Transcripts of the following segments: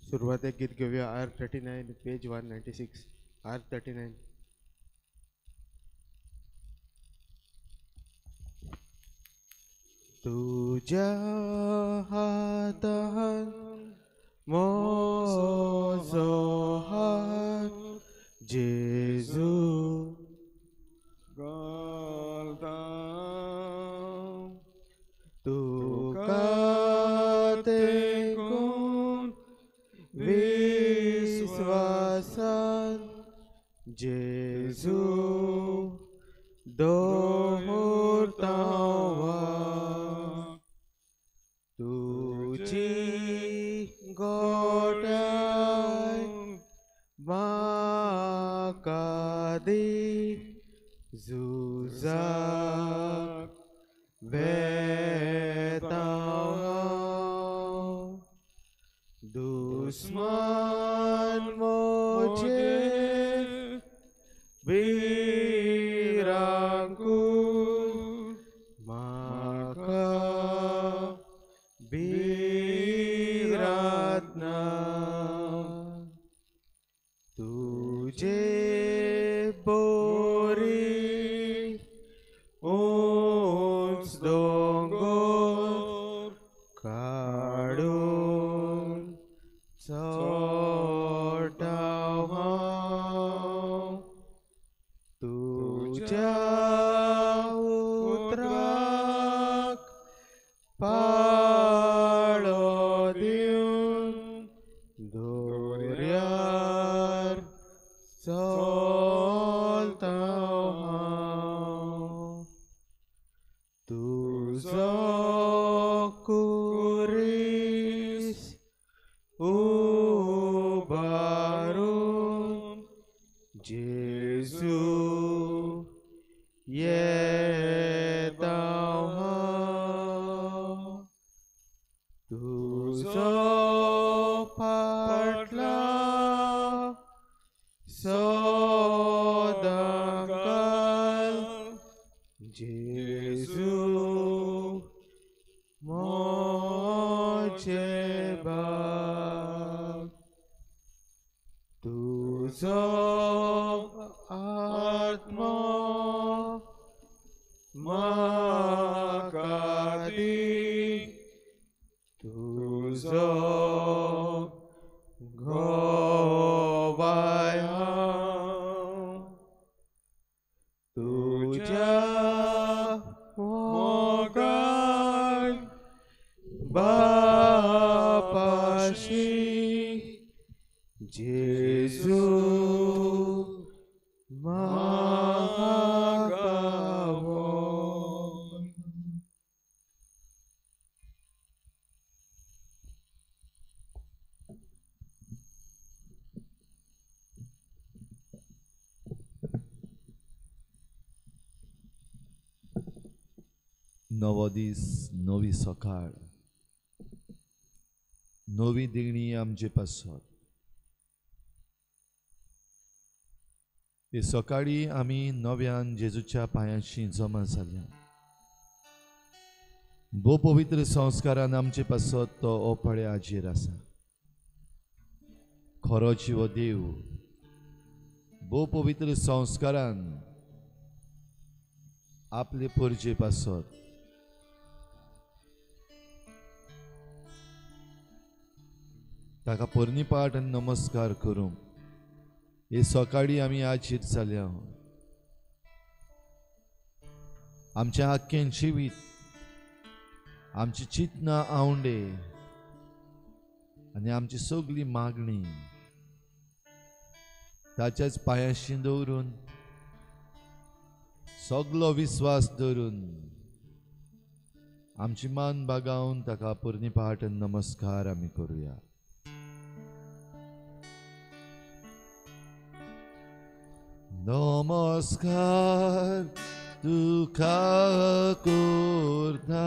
सुरवातेक गीत घेवया R39 page 196 R39. तुझ्या हातान म्हजो हात जेजू घालता, तुका तेंकून विस्वासान जेजू दवरता तुजी गोठाय म्हाका दी झुजाक वेता हांव, दुस्मान म्हजेर भिरांकूळ म्हाका भिरांत ना, तुजे बोरी उंच दोंगर काडून चडटा हांव, तुज्या उतराक पाळो दिवन दर्यार चलता हांव, तुजो कुरीस उबारून जेजू येता हांव, तुजो फाटलाव सदांकाल जेजू म्हजे बाप, तुजो आत्मो म्हाका दी, तुजो गोवाय हांव, तुज्या मोगान बापाशी जेजू म्हाका व्हर. नवो दीस, नवी सकाळ, नवी देणी आमचे पासत. हे सकाळी आमी नव्यान जेजूच्या पांयांशी जमा जाल्या. भोव पवित्र संस्कारान आमचे पासत तो ओपाळे हाजीर आसा. खरो जिवो देव भोव पवित्र संस्कारान आपले परजे पासत ताका पोरणीपाठ आनी नमस्कार करूंक हे सकाळी आमी हाजीर जाल्या. आमचें आख्खें जिवीत, आमची चिंतना आवंडे आनी आमची सगळी मागणी ताच्याच पांयांशी दवरून, सगलो विस्वास दवरून, आमची मान बागावन ताका पोरणीपाठ आनी नमस्कार आमी करुया. नमस्कार तुका करता,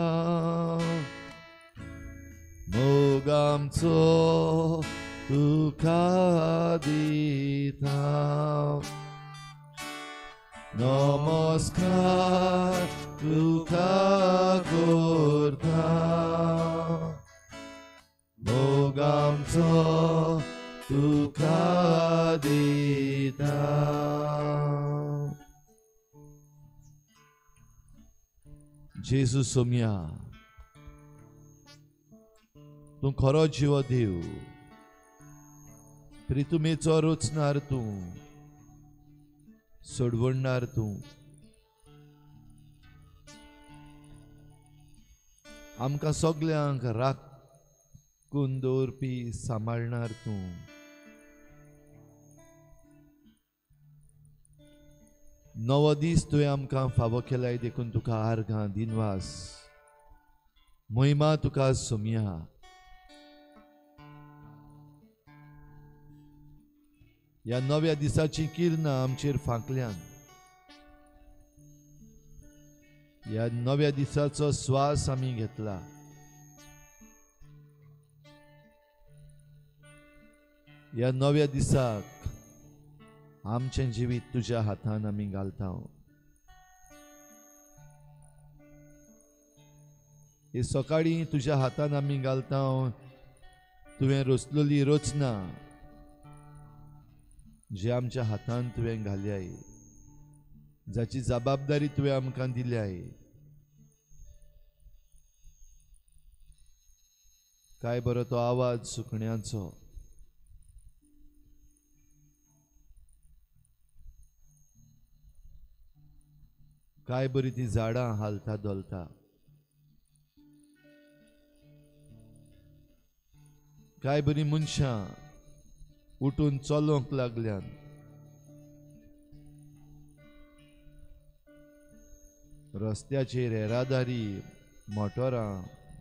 मोग आमचो तुका दिता. नमस्कार तुका करता, मोग आमचो जिविताचो तुका दिता. जेजू सोम्या, तूं खरो जिवो देव, प्रितुमेचो रचणार तूं, सोडवणणार तूं. आमकां सगल्यांक राखून दवरपी सांबाळणार तूं. नवो दीस तुवें आमकां फावो केलाय देखून तुका आर्गां दिनवास, महिमा तुका सोम्या. ह्या नव्या दिसाची किरणां आमचेर फांकल्यान, ह्या नव्या दिसाचो स्वास आमी घेतला. ह्या नव्या दिसाक आमचें जिवीत तुज्या हातान आमी घालता. हे सकाळीं तुज्या हातान आमी घालता. तुवें रचलेली रचना जी आमच्या हातान तुवें घाल्याय, जाची जबाबदारी तुवें आमकां दिल्याय, काय बरो तो आवाज सुकण्यांचो. काय बरी ती झाडां हालता धोलता. काय बरी मनशां उठून चलोवंक लागल्यान. रस्त्याचेर येरादारी मोटरां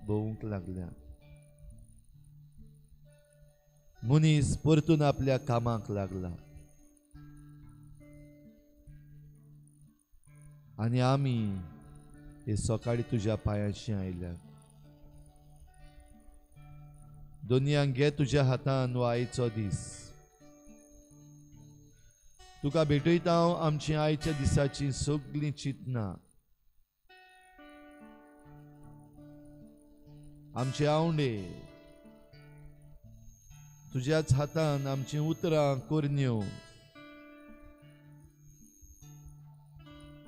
भोंवूंक लागल्यान. मनीस परतून आपल्या कामाक लागला आनी आमी हे सकाळी तुज्या पांयाशी आयल्या. दोनयांक घे तुज्या हातान हो आयचो दीस. तुका भेटयता हांव आमची आयच्या दिसाची सगळीं चिंतनां, आमचे आवंडे तुज्याच हातान, आमचीं उतरां करण्यो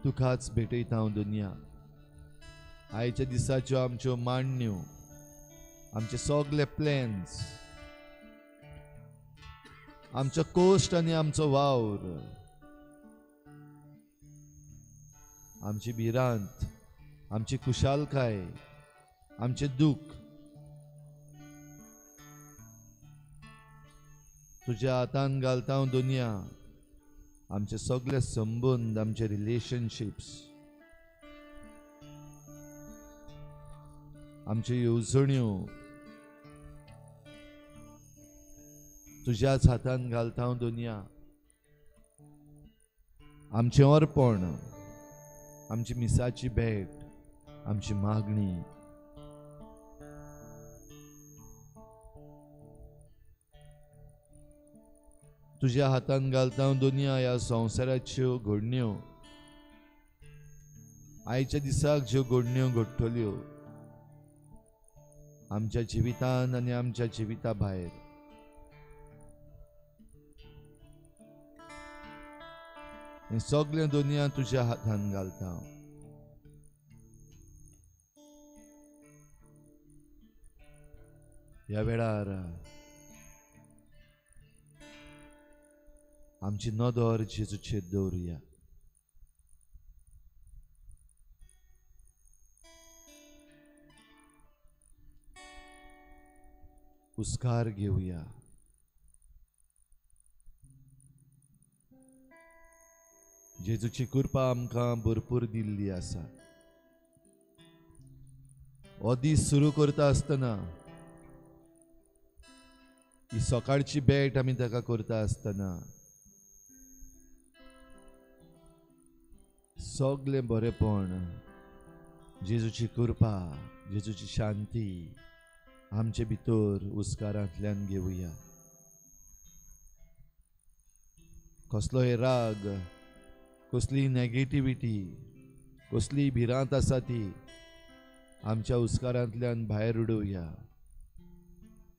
तुकाच भेटयता हांव दुनिया. आयच्या दिसाच्यो आमच्यो मांडण्यो, आमचे सगळे प्लॅन्स, आमचो कोश्ट आनी आमचो वावर, आमची भिरांत, आमची खुशालकाय, आमचें दूख तुज्या हातान घालता हांव दुनिया. आमचे सगळे संबंद, आमचे रिलेशनशिप्स, आमच्यो येवजण्यो तुज्याच हातान घालता हांव दुनिया. आमचें अर्पण, आमची मिसाची भेट, आमची मागणी, तुज्या हातान घालता हांव दुनिया. ह्या संवसाराच्यो घडण्यो, आयच्या दिसाक ज्यो घडण्यो घडटल्यो आमच्या जिवितान आनी आमच्या जिविता भायर, हें सगळें दुनिया तुज्या हातान घालता हांव. ह्या वेळार आमची नदर जेजूचेर दवरुया. हुस्कार घेवया. जेजूची कृपा आमकां भरपूर दिल्ली आसा. हो दीस सुरू करता आसतना, ही सकाळची भेट आमी ताका करता आसतना, सगळें बरेपण, जेजूची कृपा, जेजूची शांती आमचे भितर हुस्कारांतल्यान घेवया. कसलोय राग, कसली नॅगेटिविटी, कसली भिरांत आसा ती आमच्या हुस्कारांतल्यान भायर उडोवया.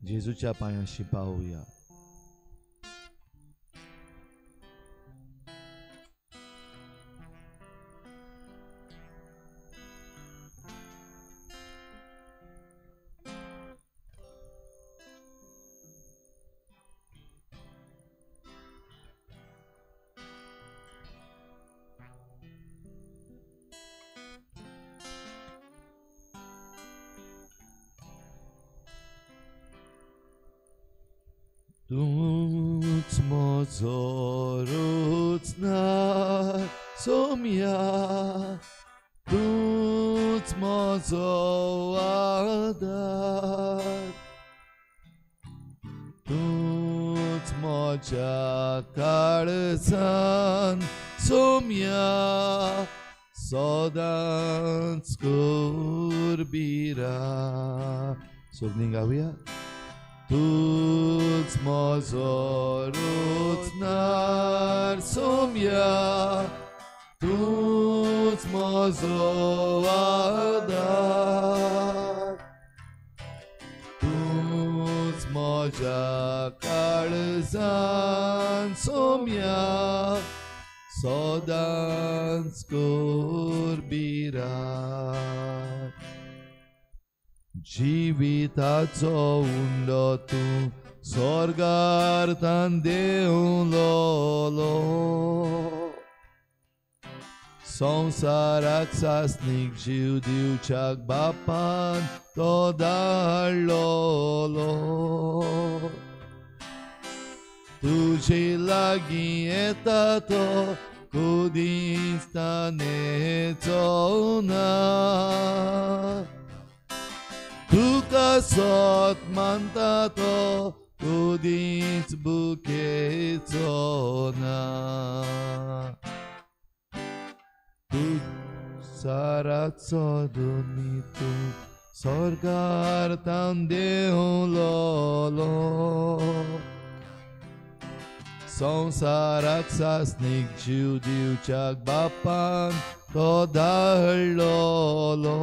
जेजूच्या पांयांशी पावया. तूंच म्हजो रचणार सोम्या, तूंच म्हजो आदार, तूंच म्हज्या काळजान सोम्या, सदांच करबिरा. सगळीं गावया. तूंच म्हजो रचणार सोम्या, तूंच म्हजो आदार, तूंच म्हज्या काळजान सोम्या, सदांच करबिरा. जिविताचो उंडो तूं स्वर्गार तान देंवलोलो, संवसाराक सासणीक जीव दिवच्याक बापान तो धाडलोलो. तुजे लागीं येता तो कुदींच तानेचो ना, तुका सत मानता तो कुदींच बुकेचो ना. तूं साराचो धनी तूं स्वर्गार तान देंवलोलो, संवसाराक सासणीक जीव दिवच्याक बापान तो धाडलोलो.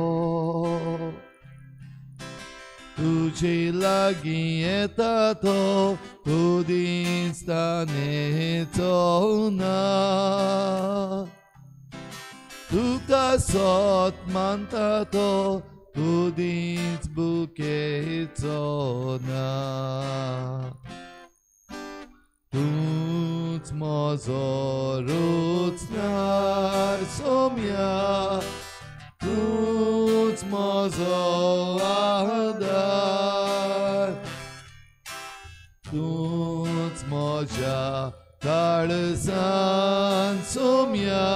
तुजे लागीं येता तो कुदींच तानेचो ना, तुका सत मानता तो कुदींच बुकेचो ना. तूंच म्हजो रचणार सोम्या, तूंच म्हजो आदार, तूंच म्हज्या काळजान सोम्या,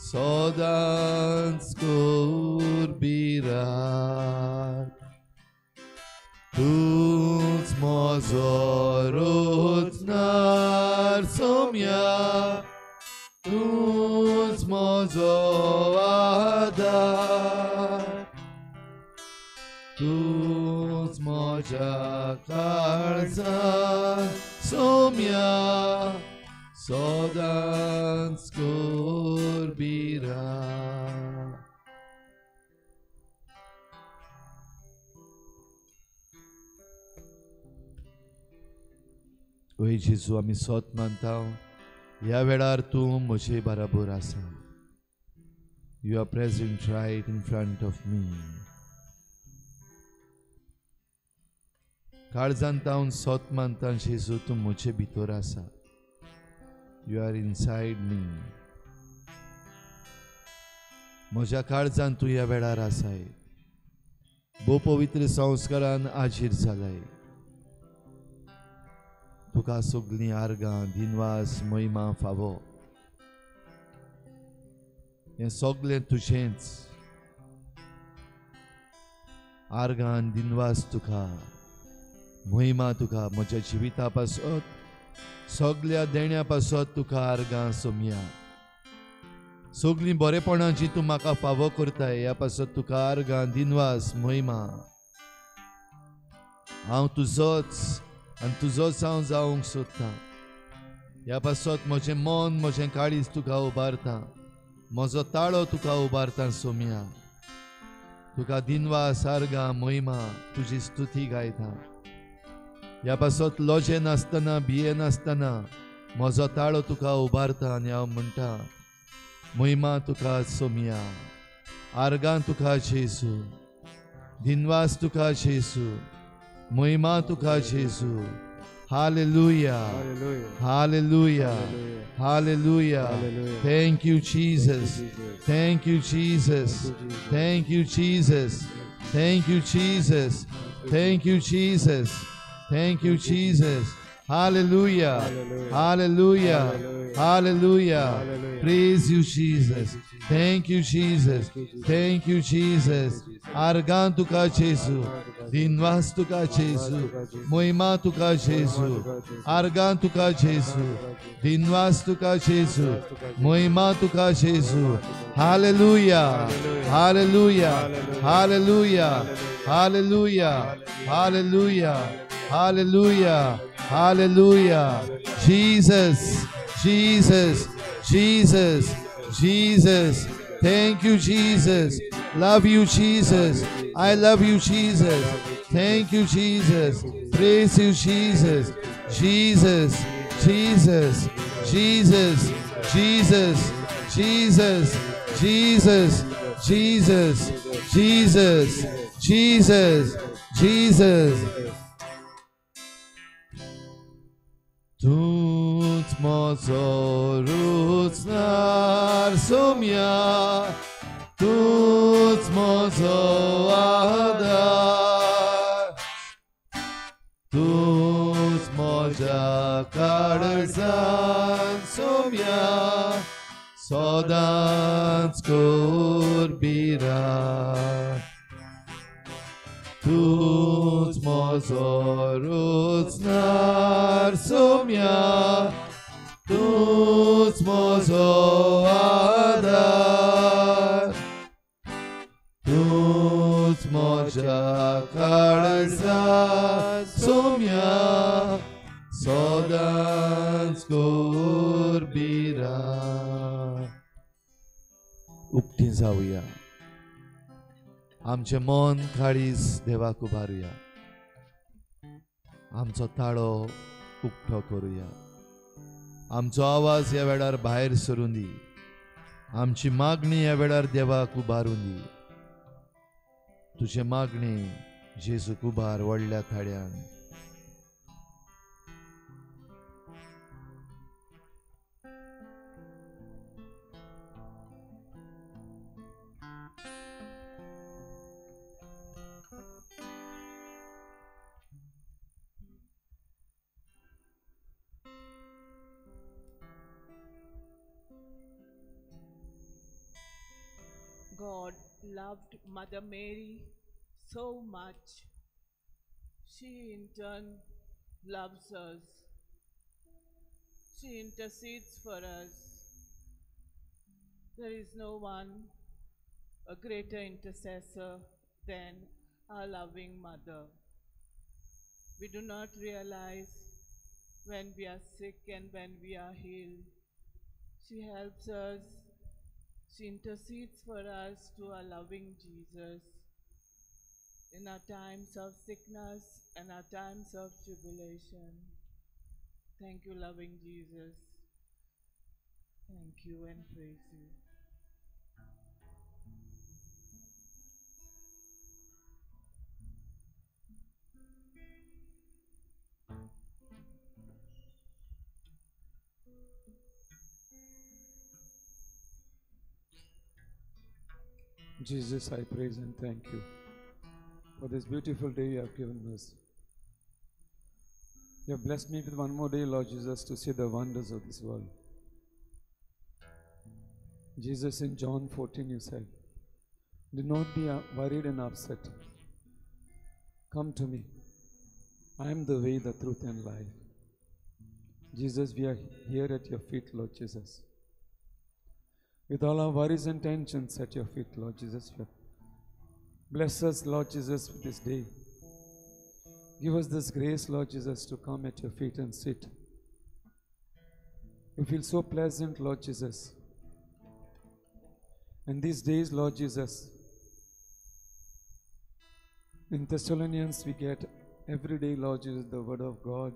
सदांच करबिरा. तूंच म्हजो रचणार सोम्या, तूंच म्हजो आदार, तूंच म्हज्या काळजान सोम्या, सदांच करबिरा. ओय जेजू, आमी सत मानता ह्या वेळार तूं म्हजे बराबर आसा. You are present right in front of me. काळजान तावन सत मानता जेजू, तूं म्हजे भितर आसा. You are inside me. म्हज्या काळजान तूं ह्या वेळार आसाय. भोव पवित्र संस्कारान आजीर जालाय. तुका सगळीं आर्गां, दिनवास, महिमा फावो. हें सगळें तुजेंच. आर्गां, दिनवास तुका, महिमा तुका. म्हज्या जिविता पासत, सगळ्या देण्या पासत तुका आर्गां सोमया. सगळीं बरेपणां जी तूं म्हाका फावो करताय ह्या पासत तुका आर्गां, दिनवास, महिमा. हांव तुजोच आनी तुजोच हांव जावंक सोदतां. ह्या पासत म्हजें मन, म्हजें काळीज तुका उबारता, म्हजो ताळो तुका उबारता सोमया. तुका दिनवास, आर्गां, महिमा, तुजी स्तुती गायता. ह्या पासत लजे नासतना भिये नासतना म्हजो ताळो तुका उबारता आनी हांव म्हणटा महिमा तुका सोमया, आर्गां तुका जेजू, दिनवास तुका जेजू, महिमा तुका जेजू. Hallelujah, hallelujah, hallelujah. Thank you Jesus, thank you Jesus, thank you Jesus, thank you Jesus, thank you Jesus, thank you Jesus. Hallelujah, hallelujah, hallelujah. Praise you Jesus, thank you Jesus, thank you Jesus. आर्गां तुका जेजू, दिनवास तुका जेजू, महिमा तुका जेजू. आर्गां तुका जेजू, दिनवास तुका जेजू, महिमा तुका जेजू. Hallelujah, hallelujah, hallelujah, hallelujah, hallelujah, hallelujah, hallelujah. Jesus, Jesus, Jesus, Jesus. Thank you Jesus. Love you Jesus. I love you Jesus. Thank you Jesus. Praise you Jesus. Jesus, Jesus, Jesus, Jesus, Jesus, Jesus, Jesus, Jesus, Jesus, Jesus. तूंच म्हजो रुचणार सोम्या, तूंच म्हजो आदार, तूंच म्हज्या काळजान सोम्या, सदांच कोरबिरा. तूंच म्हजो रुचणार सोम्या, तूंच म्हजो आदार, तूंच म्हज्या काळजान सोम्या, सदांच कोरबिरा. उक्ती जावया, आमचें मन काळीज देवाक उबारुया, आमचो ताळो उक्तो करुया, आमचो आवाज ह्या वेळार भायर सरून दी, आमची मागणी ह्या वेळार देवाक उबारून दी. तुजें मागणी जेजूक उबार व्हडल्या थाड्यान. God loved Mother Mary so much. She in turn loves us. She intercedes for us. There is no one a greater intercessor than our loving mother. We do not realize when we are sick and when we are healed. She helps us. She intercedes for us to our loving Jesus in our times of sickness and our times of tribulation. Thank you, loving Jesus. Thank you and praise you. Jesus, I praise and thank you for this beautiful day you have given us. You have blessed me with one more day, Lord Jesus, to see the wonders of this world. Jesus, in John 14, you said, do not be worried and upset. Come to me. I am the way, the truth, and life. Jesus, we are here at your feet, Lord Jesus. With all our worries and tensions at your feet, Lord Jesus. Bless us, Lord Jesus, with this day. Give us this grace, Lord Jesus, to come at your feet and sit. We feel so pleasant, Lord Jesus. And these days, Lord Jesus, in Thessalonians we get every day, Lord Jesus, the word of God.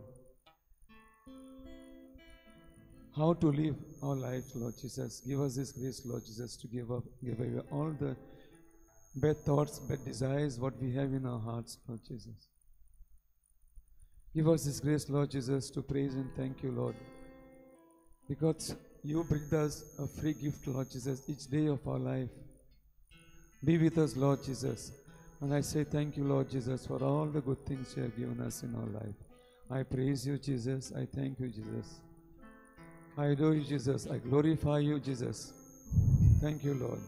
How to live our life, Lord Jesus. Give us this grace, Lord Jesus, to give away all the bad thoughts, bad desires, what we have in our hearts, Lord Jesus. Give us this grace, Lord Jesus, to praise and thank you, Lord. Because you bring us a free gift, Lord Jesus, each day of our life. Be with us, Lord Jesus. And I say thank you, Lord Jesus, for all the good things you have given us in our life. I praise you, Jesus. I thank you, Jesus. I adore you, Jesus. I glorify you, Jesus. Thank you, Lord.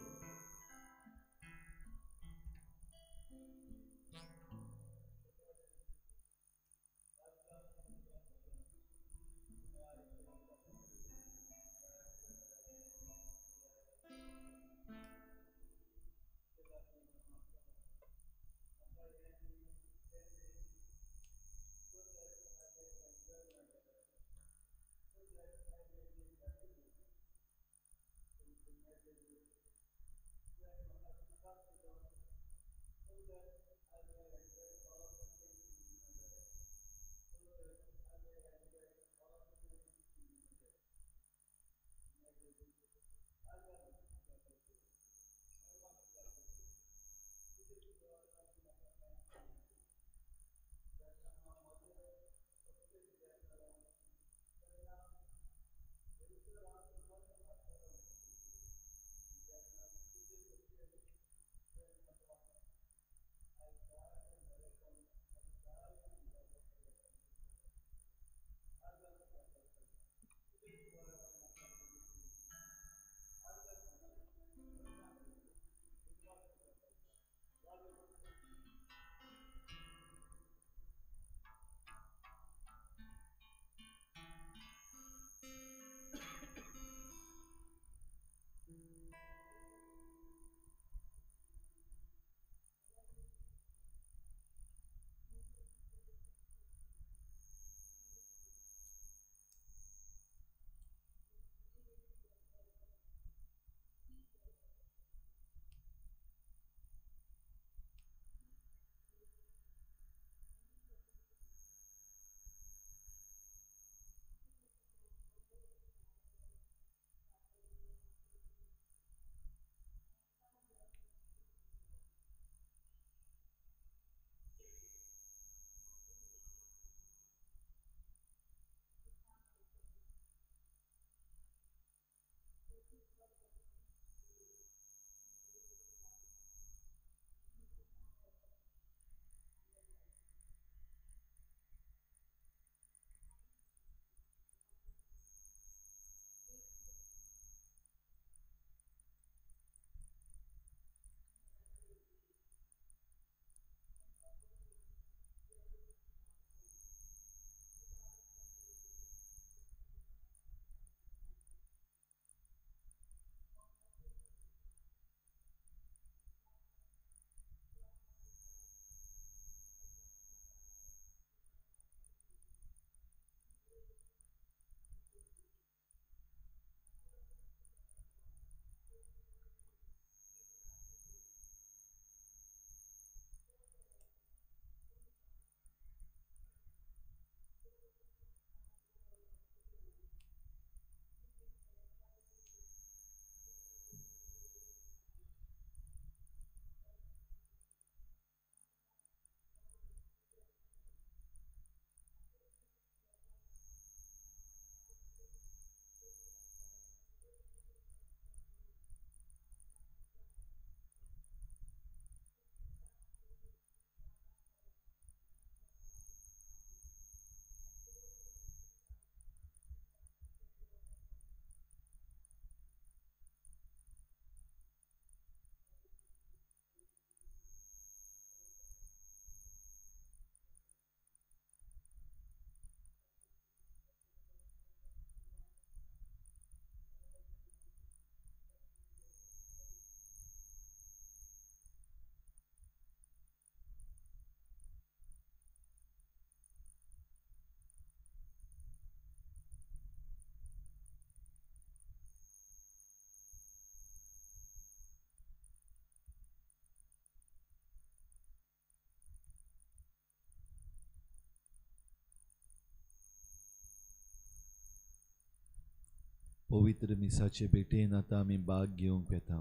पवित्र मिसाचे भेटेन आतां आमी भाग घेवंक येता.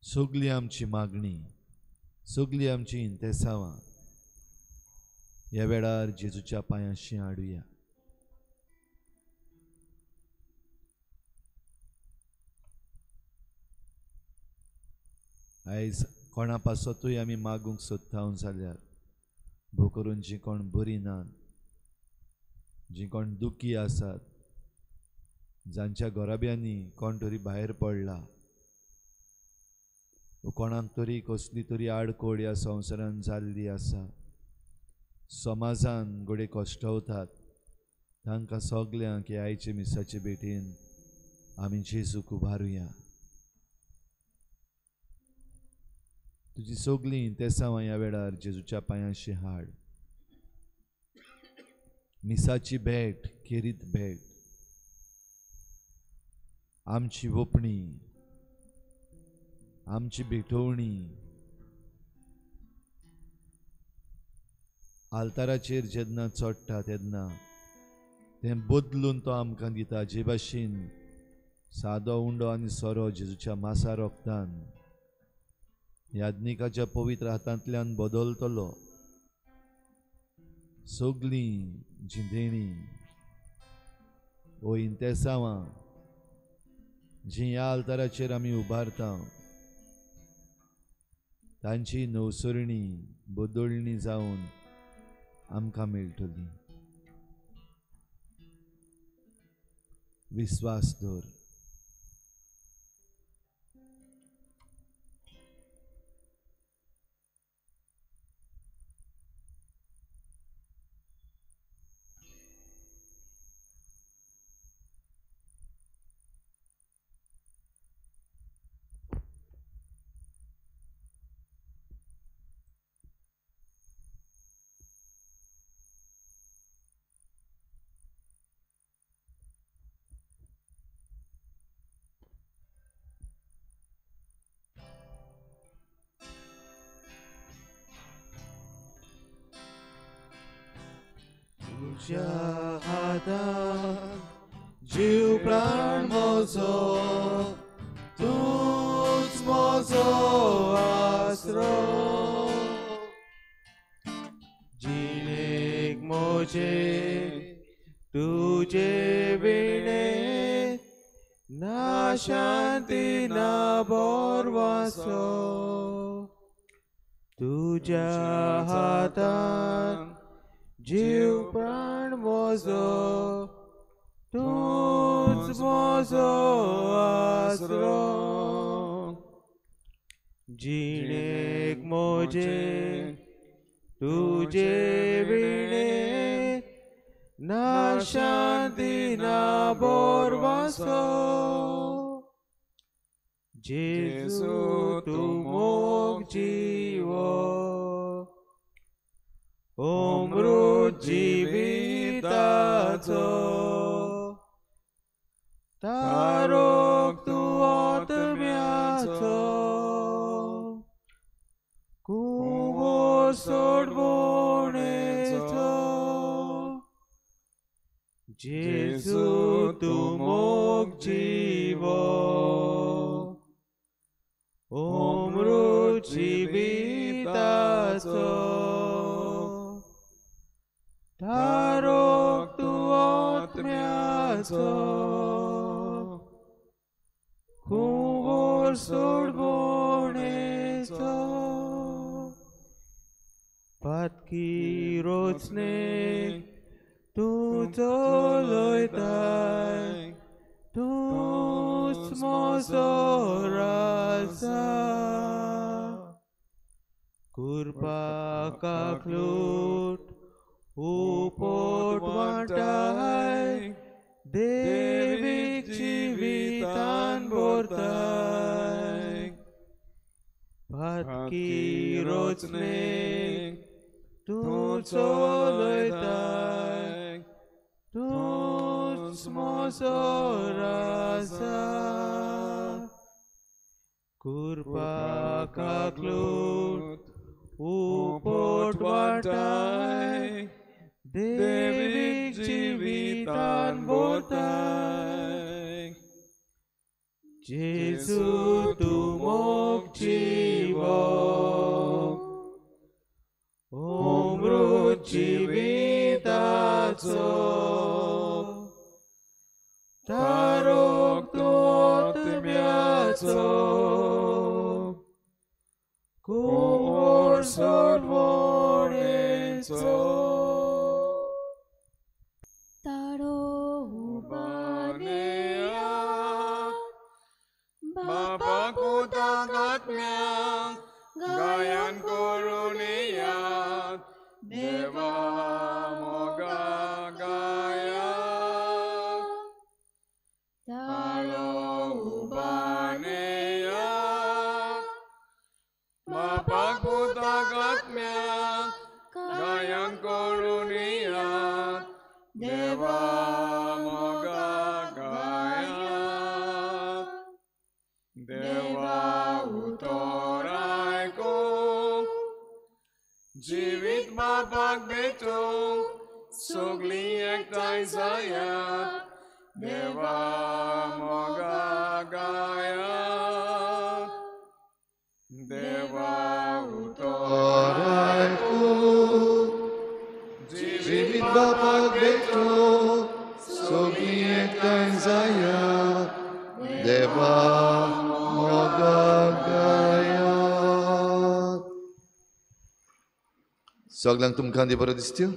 सगली आमची मागणी, सगली आमची इंतेसांवां ह्या वेळार जेजूच्या पांयांशी हाडुया. आयज कोणा पासतूय आमी मागूंक सोदता जाल्यार भोव करून जीं कोण बरीं नात, जीं कोण दुखी आसात, जांच्या घराब्यांनी कोण तरी भायर पडला वो कोणाक तरी कसली तरी आडखळ ह्या संवसारान जाल्ली आसा, समाजान घडये कश्टवतात, तांकां सगल्यांक ह्या आयचे मिसाचे भेटेन आमी जेजूक उबारुया. तुजी सगलीं इंतेसांवां ह्या वेळार जेजूच्या पांयांशी हाड. मिसाची भेट खेरीत भेट, आमची वोपणी, आमची भेटवणी आल्ताराचेर जेन्ना चडटा तेन्ना तें बदलून तो आमकां दिता. जे भाशेन सादो उंडो आनी सोरो जेजूच्या मासा रोगतान याज्ञिकाच्या पवित्र हातांतल्यान बदलतलो, सगलीं जिंदेणी ओ इंतेसांवां जीं ह्या आल्ताराचेर आमी उबारता तांची नवसरणी बदलणी जावन आमकां मेळटली. विस्वास दवर. तुझ्या हातान जीव प्राण म्हजो, तूंच म्हजो आसरो, जिणेक म्हजे तुजे विणे ना शांती ना बोरवासो. तुझ्या हातान जीव प्राण म्हजो, तूंच म्हजो आसरो, जिणेक म्हजे तुजे विणे ना शांती ना बोरवासो. जेजू तूं मोग जिवो, अमृत जिविताचो, तारोक तूं आत्म्याचो, कुवो सोडवणेचो. जेजू तूं मोग जिवो, अमृत जिविताचो, तारोक तूं आत्म्याचो, कुंवर सोडवणेचो. पातकी रोचणेक तूं चलयताय, तूंच म्हजो राजा, कुरपा काकलूट उपट वांटाय, देवीक जिवितान भरताय. पातकी रोचणेक तूं चलयताय, तूंच म्हजो राजा, कुरपा काकलूट उपट वांटाय, देवीक जिवितान भरताय. जेजू तूं मोग जिवो अमृत जिविताचो तारोक तूं आत्म्याचो कुंवर सोडवणेचो तारो उबानेया बापा कुताक आत्म्याक गायन करुणेया देवा मोगा गाया तारो उबानेया बापा कुताक आत्म्याक गायन करुणेया देवा मोगा गाया देवा उतर आयकूंक जिवीत बापाक भेटूंक सगळीं एकठांय जायात देवा मोगा गाया देवा उतर आयकूंक जिवीत बापाक भेटूंक सगळीं एकठांय जायात देवा मोगा गायात. सगळ्यांक तुमकां दी बरो दिसत्यो.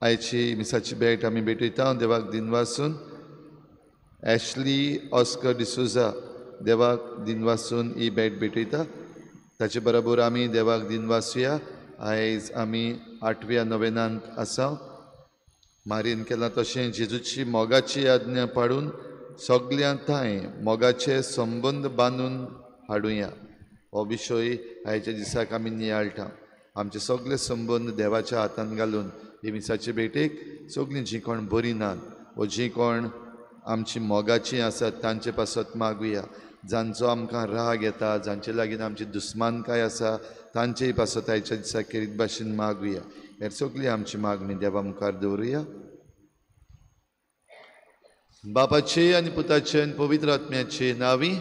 आयची मिसाची भेट आमी भेटयता देवाक दिनवासून. एशली ऑस्कर डिसोजा देवाक दिनवासून ही भेट भेटयता. ताचे बरोबर आमी देवाक दिनवासुया. आयज आमी 8व्या नोवेनांत आसा. मारीन केलां तशें जेजूची मोगाची आज्ञा पाडून सगळ्यां थांय मोगाचे संबंद बांदून हाडुया. हो विशय आयच्या दिसाक आमी नियाळटा. आमचे सगळे संबंद देवाच्या हातान घालून हे मिसाचे भेटेक सगळीं जीं कोण बरीं नात वो जीं कोण आमची मोगाचीं आसात तांचे पासत मागुया. जांचो आमकां राग येता, जांचे लागीं आमची दुस्मानकाय आसा तांचेय पासत आयच्या दिसाक खेरीत भाशेन मागुया. हेर सगळी आमची मागणी देवा मुखार दवरुया. बापाचे आनी पुताचे आनी पवित्र आत्म्याचे नांवी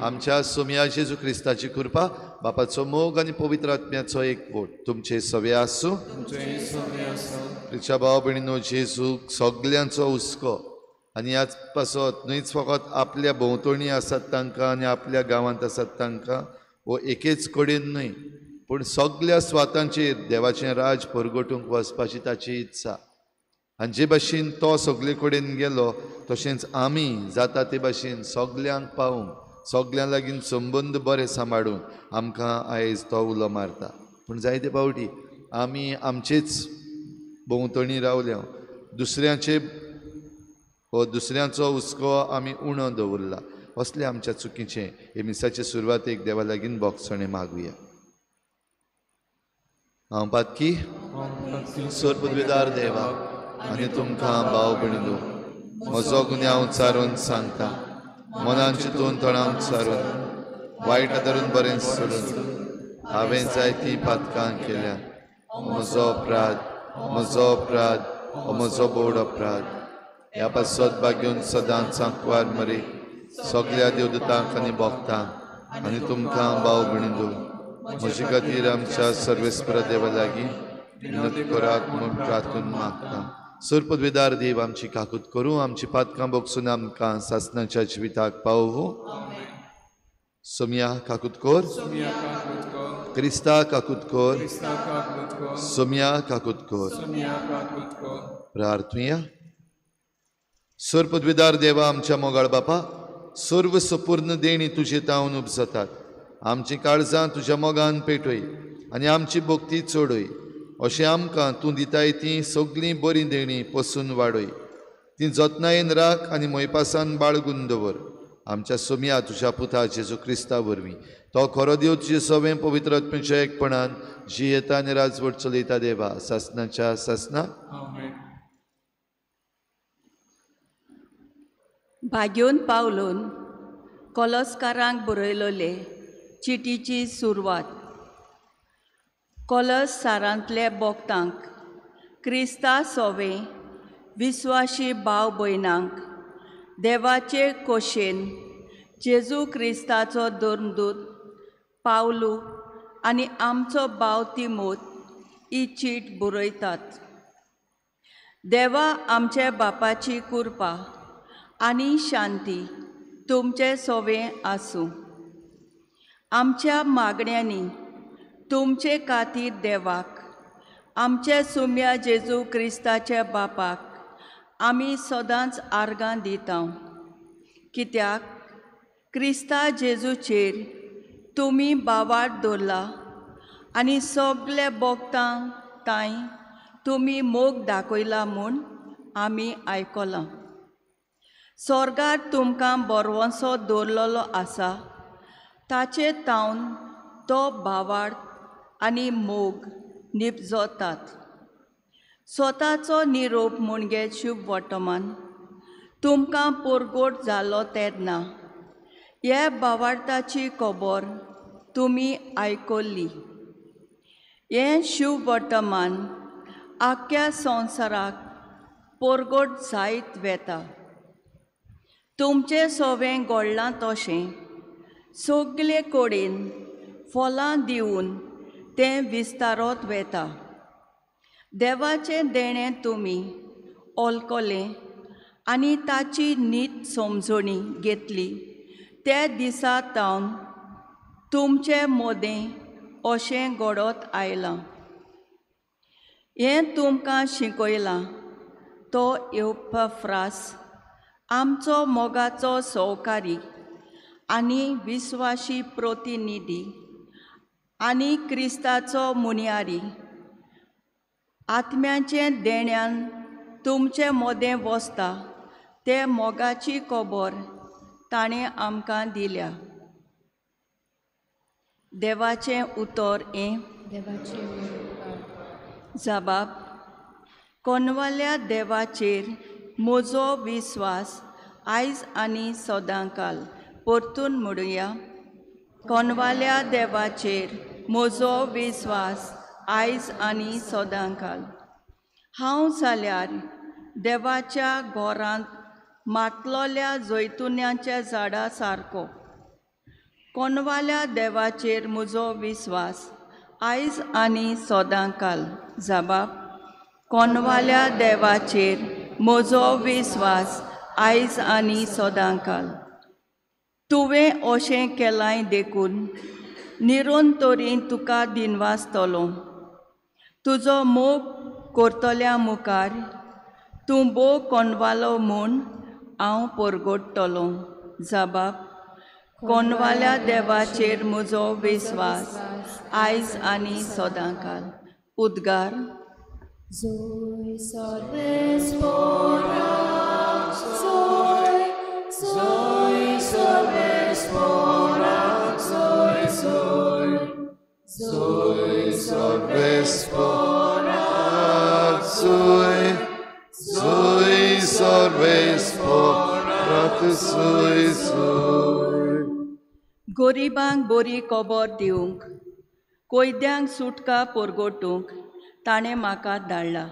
आमच्या सोम्या जेजू क्रिस्ताची कृपा, बापाचो मोग आनी पवित्र आत्म्याचो एकवट तुमचे सवे आसूं. प्रिच्या भाव भयणीनो, जेजू सगल्यांचो हुस्को आनी ह्याच पासत न्हयच फकत आपल्या भोंवतणी आसात तांकां आनी आपल्या गांवांत आसात तांकां वो एकेच कडेन न्हय पूण सगल्या स्वातांचेर देवाचें राज परगटूंक वचपाची ताची इत्सा. आनी जे भाशेन तो सगळे कडेन गेलो तशेंच आमी जाता ते भाशेन सगल्यांक पावूंक, सगल्यां लागीं संबंद बरे सांबाळूंक आमकां आयज तो उलो मारता. पूण जायते फावटी आमी आमचेच भोंवतणी रावल्या, दुसऱ्यांचे हो दुसऱ्यांचो हुस्को आमी उणो दवरला. असले आमच्या चुकीचें हे मिसाचे सुरवातेक देवा लागीं बोगसणें मागुया. हांव पातकी सोरपदवेदार देवा आनी तुमकां भाव भयणीनो म्हजो गुन्यांव चारून सांगता. मनान चिंतून तणाव सारून वायट धरून बरें सोडून हांवें जायतीं पातकां केल्या. म्हजो अपराध, म्हजो अपराध, म्हजो बोड अपराध. ह्या पासत भाग्यून सदांच सांकवार मरे सगल्या देवदूतांक आनी भोगतांक आनी तुमकां भाव भयणीनो म्हजे खातीर आमच्या सर्वेस्पर देवा लागीं विनंती करात म्हूण प्रार्थून मागता. सरपदवेदार देव आमची काकूत करूं, आमची पातकां बोगसून आमकां सासणाच्या जिविताक पावोवं. सोम्या काकूत कर, क्रिस्ता काकूत कर, सोम्या काकूत कर. प्रार्थुया. सरपदवेदार देवा आमच्या मोगाळ बापा, सर्व सपूर्ण देणी तुजे तावन उपजतात. आमची काळजां तुज्या मोगान पेटय आनी आमची भक्ती चडय. अशें आमकां तूं दिताय तीं सगळीं बरीं देणीं पसून वाडय. तीं जतनायेन राख आनी मोयपासान बाळगून दवर. आमच्या सोम्या तुज्या पुता जेजू क्रिस्ता वरवीं तो खरो देव तुजे सवें पवित्र आत्म्याच्या एकपणान जियेता आनी राजवट चलयता देवा सासनाच्या सासना. भाग्योन पावलून कोलसकारांक बरयलोले चिटीची सुरवात. कोलस सारांतले बोगतांक क्रिस्ता सोवे विस्वाशी भाव भयणांक देवाचे कोशेन जेजू क्रिस्ताचो धर्मदूत पावलू आनी आमचो भाव तिमोत ही चीट बरयतात. देवा आमच्या बापाची कृपा आनी शांती तुमचे सोवे आसूं. आमच्या मागण्यांनी तुमचे खातीर देवाक आमच्या सुम्या जेजू क्रिस्ताच्या बापाक आमी सदांच आर्गां दिता, कित्याक क्रिस्ता जेजूचेर तुमी बावाट दवरला आनी सगळे भोगतां तांय तुमी मोग दाखयला म्हूण आमी आयकलां. स्वर्गार तुमकां बरवंसो दवरलेलो आसा ताचे तावन तो भावार्थ आनी मोग निपजतात. स्वताचो निरोप म्हणजे शुभ वर्तमान तुमकां परगट जालो तेन्ना ह्या भावार्थाची खबर तुमी आयकल्ली. हें शुभ वर्तमान आख्ख्या संवसाराक परगट जायत वेता. तुमचें सोवें घडलां तशें सगळे कडेन फलां दिवन तें विस्तारत वेता. देवाचें देणें तुमी ओलकलें आनी ताची नीत समजणी घेतली त्या दिसा तावन तुमचे मदें अशें घडत आयलां. हें तुमकां शिकयलां तो एपफ्रास आमचो मोगाचो सहकारी आनी विस्वाशी प्रतिनिधी आनी क्रिस्ताचो मुनियारी आत्म्याचें देण्यान तुमचे मदें वसता ते मोगाची खबर ताणें आमकां दिल्या. देवाचें उतर हें. जबाब. कोनवाल्या देवाचेर म्हजो विस्वास आयज आनी सदांकाल. परतून म्हणुया, कोनवाल्या देवाचेर म्हजो विस्वास आयज आनी सदांकाल. हांव जाल्यार देवाच्या घरांत मातलोल्या जैतुन्याच्या झाडा सारको. कोनवाल्या देवाचेर म्हजो विस्वास आयज आनी सदांकाल. जबाब. कोनवाल्या देवाचेर म्हजो विस्वास आयज आनी सदांकाल. तुवें अशें केलांय देखून निरंतरी तुका दिनवासतलो. तुजो मोग करतल्या मुखार तूं भोव कोनवालो म्हूण हांव परगटतलो. जबाब. कोनवाल्या देवाचेर म्हजो विस्वास आयज आनी सदांकाल. उद्गार. गरिबांक बरी खबर दिवंक, कोयद्यांक सुटका परगटूंक ताणें म्हाका धाडला.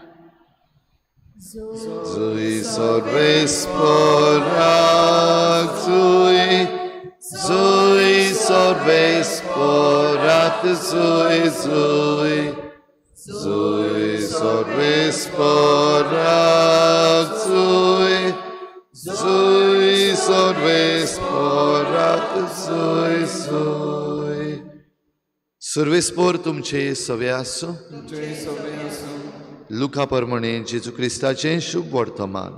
सुर्वेस्पोर तुमचे सवे आसूं. लुका प्रमाणे जेजू क्रिस्ताचें शुभ वर्तमान.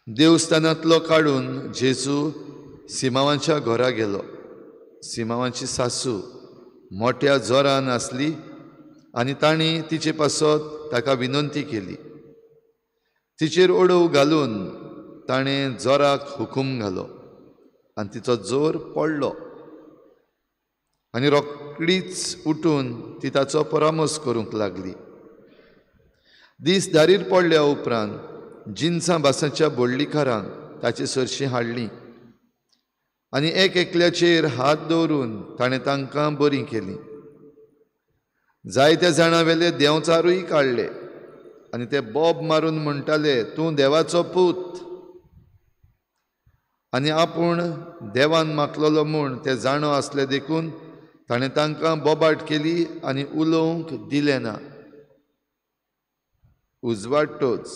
देवस्थानांतलो काडून जेजू सिमांवाच्या घरा गेलो. सिमांवाची सासू मोठ्या जोरान आसली आनी तांणी तिचे पासत ताका विनंती केली. तिचेर ओडोव घालून ताणें जोराक हुकूम घालो आनी तिचो जोर पडलो आनी रोखडीच उठून ती ताचो परामर्श करूंक लागली. दीस दारीर पडल्या उपरांत जिनसां भासांच्या बोडलीकारांक ताचे सरशीं हाडलीं आनी एक एकल्याचेर हात दवरून ताणें तांकां बरीं केलीं. जायत्या जाणां वेले देंवचारूय काडले आनी ते बोब मारून म्हणटाले, तूं देवाचो पूत. आनी आपूण देवान मागलेलो म्हूण ते जाणो आसले देखून ताणें तांकां बोबाट केली आनी उलोवंक दिलें ना. उजवाडटोच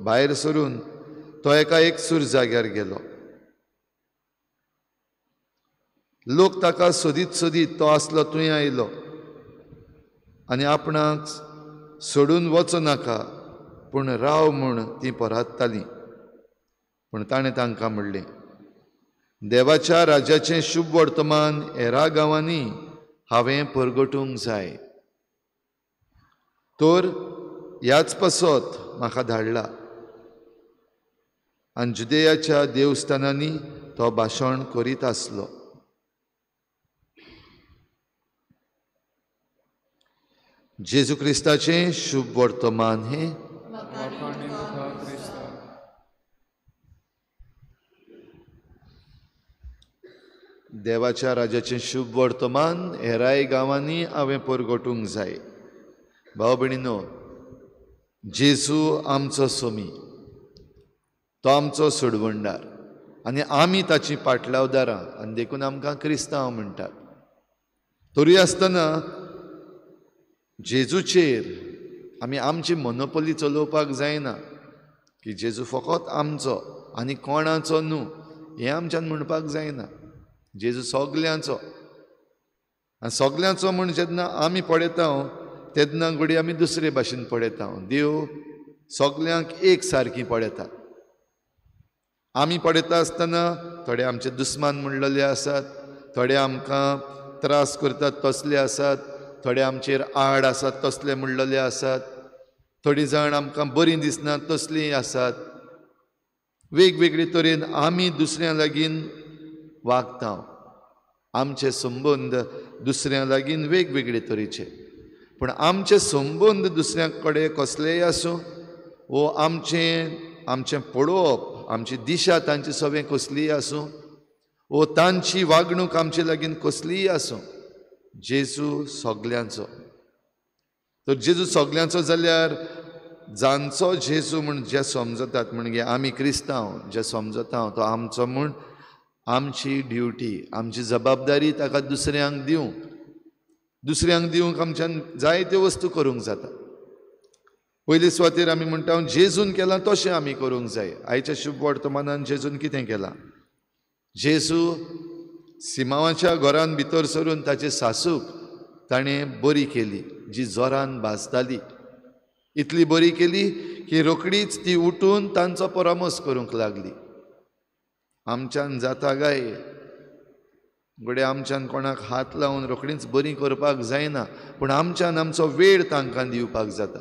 भायर सरून तो एका एकसूर जाग्यार गेलो. लोक ताका सोदीत सोदीत तो आसलो थंय आयलो आनी आपणाक सोडून वचो नाका पूण राव म्हूण तीं पराततालीं. पूण ताणें तांकां म्हणलें, देवाच्या राज्याचें शुभ वर्तमान हेरा गांवांनी हांवें परगटूंक जाय, तर ह्याच पासत म्हाका धाडला. आनी जुदेयाच्या देवस्थानांनी तो भाशण करीत आसलो. जेजू क्रिस्ताचें शुभ वर्तमान हें. देवाच्या राज्याचें शुभ वर्तमान हेराय गांवांनी हांवें परगटूंक जाय. भाव भयणीनो, जेजू आमचो सोमी, तो आमचो सोडवणदार आनी आमी ताची पाटलावदारां आनी देखून आमकां क्रिस्तांव म्हणटात. तरी आसतना जेजूचेर आमी आमची मोनोपोली चलोवपाक जायना की जेजू फकत आमचो आनी कोणाचो न्हू हें आमच्यान म्हणपाक जायना. जेजू सगल्यांचो आनी सगल्यांचो म्हूण जेन्ना आमी पळयता तेन्ना घडये आमी दुसरे भाशेन पळयता. देव सगल्यांक एक सारकी पळयता. आमी पळयता आसतना थोडे आमचे दुस्मान म्हणलेले आसात, थोडे आमकां त्रास करतात तसले आसात, थोडे आमचेर आड आसात तसले म्हणलेले आसात, थोडीं जाण आमकां बरीं दिसनात तसलीं आसात. वेगवेगळे तरेन आमी दुसऱ्यां लागीं वागता. आमचे संबंद दुसऱ्यां लागीं वेगवेगळे तरेचे, पूण आमचे संबंद दुसऱ्यां कडेन कसलेय आसूं वो आमचें आमचें पळोवप, आमची दिशा तांची सगळें कसलीय आसूं वो तांची वागणूक आमचे लागीं कसलीय आसूं, जेजू सगल्यांचो. तर जेजू सगल्यांचो जाल्यार जांचो जेजू म्हूण जे समजतात, म्हणजे आमी क्रिस्तांव जे समजता तो आमचो म्हूण आमची ड्युटी, आमची जबाबदारी ताका दुसऱ्यांक दिवंक. दुसऱ्यांक दिवंक आमच्यान जायत्यो वस्तू करूंक जाता. पयले सुवातेर आमी म्हणटा जेजून केलां तशें आमी करूंक जाय. आयच्या शुभ वर्तमानान जेजून कितें केलां? जेजू सिमांवाच्या घरान भितर सरून ताचे सासूक ताणें बरी केली, जी जोरान भाजताली. इतली बरी केली की रोखडीच ती उठून तांचो परामर्श करूंक लागली. आमच्यान जाता काय घडये आमच्यान कोणाक हात लावन रोखडीच बरी करपाक जायना, पूण आमच्यान आमचो वेळ तांकां दिवपाक जाता,